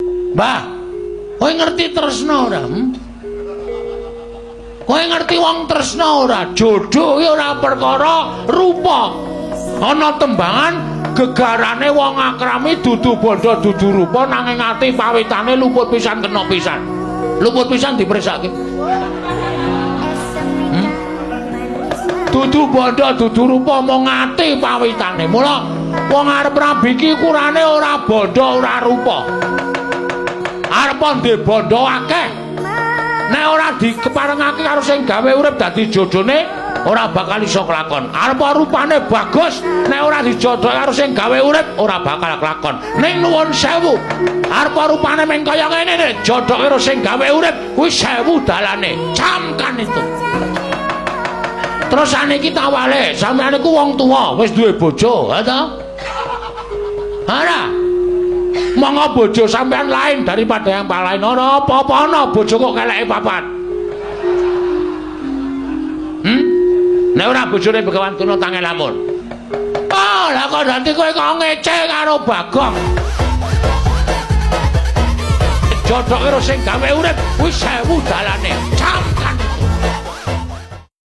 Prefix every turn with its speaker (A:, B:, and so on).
A: Mbah, kowe ngerti tresna ora? Kowe ngerti wong tresna ora? Jodoh ki ora perkara rupa. Ana tembangan gegarane wong akrami dudu bondo dudu rupa nanging ati pawitane luput pisan kena pisan. Luput pisan dipresake. Dudu bondo dudu rupa mung ati pawitane. Mula wong arep rabi iki ukurane ora bondo ora rupa. Arep ndek bondo akeh. Nek ora dikeparengake karo sing gawe urip dadi jodhone ora bakal iso kelakon. Arep rupane bagus, nek ora dijodhoke karo sing gawe urip ora bakal kelakon. Ning nuwun sewu, arep rupane meng kaya ngene nek jodhoke karo sing gawe urip kuwi sewu dalane. Camkan itu. Terus saniki tawale, sampeyan iku wong tuwa, wis duwe bojo, ha ta? Ora. Monggo bojo sampean lain daripada yang lain. Ora apa-apa ana bojo kok keleke papat. Nek ora bojone Begawan Durna tange lamun. Oh, lah kok dadi kowe kok ngece karo Bagong. Jodhok karo sing gawe urip kuwi sewu dalane. Camkan.